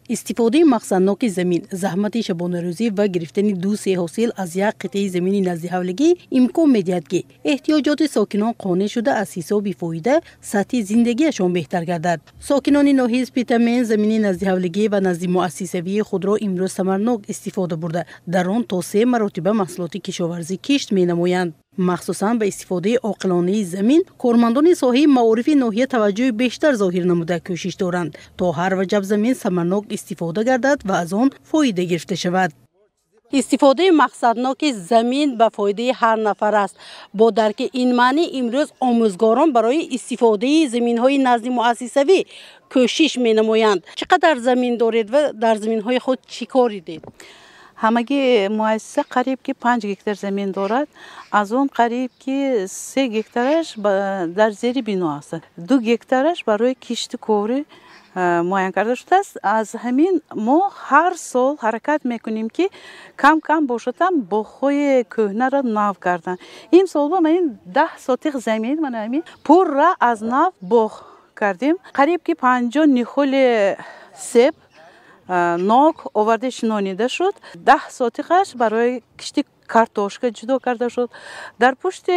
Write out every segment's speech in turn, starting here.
Истифодаи мақсадноки замин, заҳмати шабонарӯзӣ ва гирифтани 2-3 ҳосил аз як қитъаи замини наздиҳавлигӣ имкон медиҳад, ки эҳтиёҷоти сокинон қонеъ шуда, аз ҳисоби фоида сатҳи зиндагиашон беҳтар гардад. Сокинони ноҳияи Спитамен замини наздиҳавлигӣ ва назди муассисавии худро имрӯз самарнок истифода бурда, дар он то 3 маротиба маҳсулоти кишоварзӣ кишт менамоянд. Махсусан ба истифодаи оқилонаи замин кормандони соҳаи маорифи ноҳия таваҷҷӯҳи бештар зоҳир намуда, кӯшиш доранд, то ҳар ваҷаб замин самарнок истифода гардад ва аз он фоида гирифта шавад. Истифодаи мақсадноки замин ба фоидаи ҳар нафар аст. Бо дарки ин маънӣ имрӯз омӯзгорон барои истифодаи заминҳои назди муассисавӣ кӯшиш менамоянд. Чӣ қадар замин доред ва дар заминҳои худ чӣ кор дидед? Ҳамагӣ муассиса қариб ки 5 гектар замин дорад, аз он қариб ки 3 гектараш дар зери бино аст, 2 гектараш барои кишту корӣ муайян карда шудааст. Аз ҳамин мо ҳар сол ҳаракат мекунем, ки кам кам бошад ҳам боғҳои кӯҳнаро нав кардан. Имсол мо ин 10 сотих замин мана ҳамин пурра аз нав боғ кардем. Қариб ки 50 ниҳоли себ, нок оварда шинонида шуд. 10 сотихаш барои кишти картошка ҷудо карда шуд. Дар пушти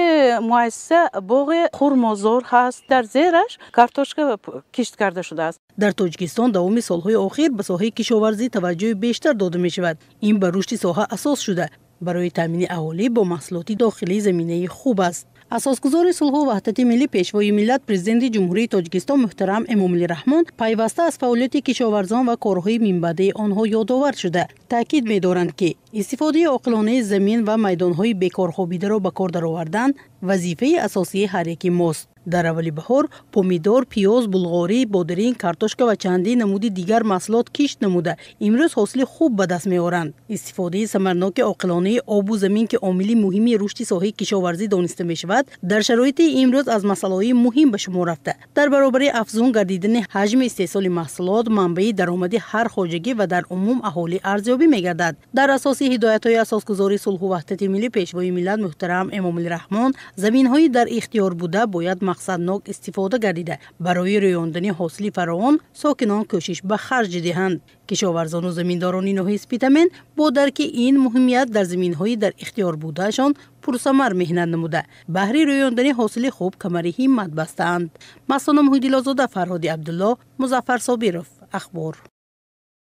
муассиса боғи хурмозор ҳаст, дар зераш картошка кишт карда шудааст. Дар Тоҷикистон давоми солҳои охир ба соҳаи кишоварзӣ таваҷҷӯҳи бештар дода мешавад. Ин ба рушди соҳа асос шуда, барои таъмини аҳолӣ бо маҳсулоти дохилӣ заминаи хуб аст. Асосгузори сулҳу ваҳдати миллӣ, Пешвои миллат, Президенти Ҷумҳурии Тоҷикистон муҳтарам Эмомалӣ Раҳмон пайваста аз фаъолияти кишоварзон ва корҳои минбаъдаи онҳо ёдовар шуда, таъкид медоранд, ки истифодаи оқилонаи замин ва майдонҳои бекорхобидаро ба кор даровардан вазифаи асосии ҳар яки мост. Дар аввали баҳор помидор, пиёз, булғорӣ, бодиринг, картошка ва чандин намуди дигар маҳсулот кишт намуда, имрӯз ҳосили хуб ба даст меоранд. Истифодаи самарноки оқилонаи обу замин, ки омили муҳими рушди соҳаи кишоварзӣ дониста мешавад, дар шароити имрӯз аз масъалаҳои муҳим ба шумор рафта, дар баробари афзун гардидани ҳаҷми истеҳсоли маҳсулот, манбаи даромади ҳар хоҷагӣ ва дар умум аҳолӣ арзёбӣ мегардад. Дар асоси ҳидоятҳои асосгузори сулҳу ваҳдати миллӣ, Пешвои миллат муҳтарам Эмомалӣ Раҳмон, заминҳои дар ихтиёр буда бояд мақсаднок истифода гардида, барои рӯёндани ҳосили фаровон сокинон кӯшиш ба харҷ диҳанд. Кишоварзону заминдорони ноҳияи Спитамен бо дарки ин муҳимият дар заминҳои дар ихтиёр будаашон пурсамар меҳнат намуда, баҳри рӯёндани ҳосили хуб камари ҳиммат бастаанд. Мастона Муҳиддилозода, Фарҳоди Абдулло, Музаффар Собиров, Ахбор.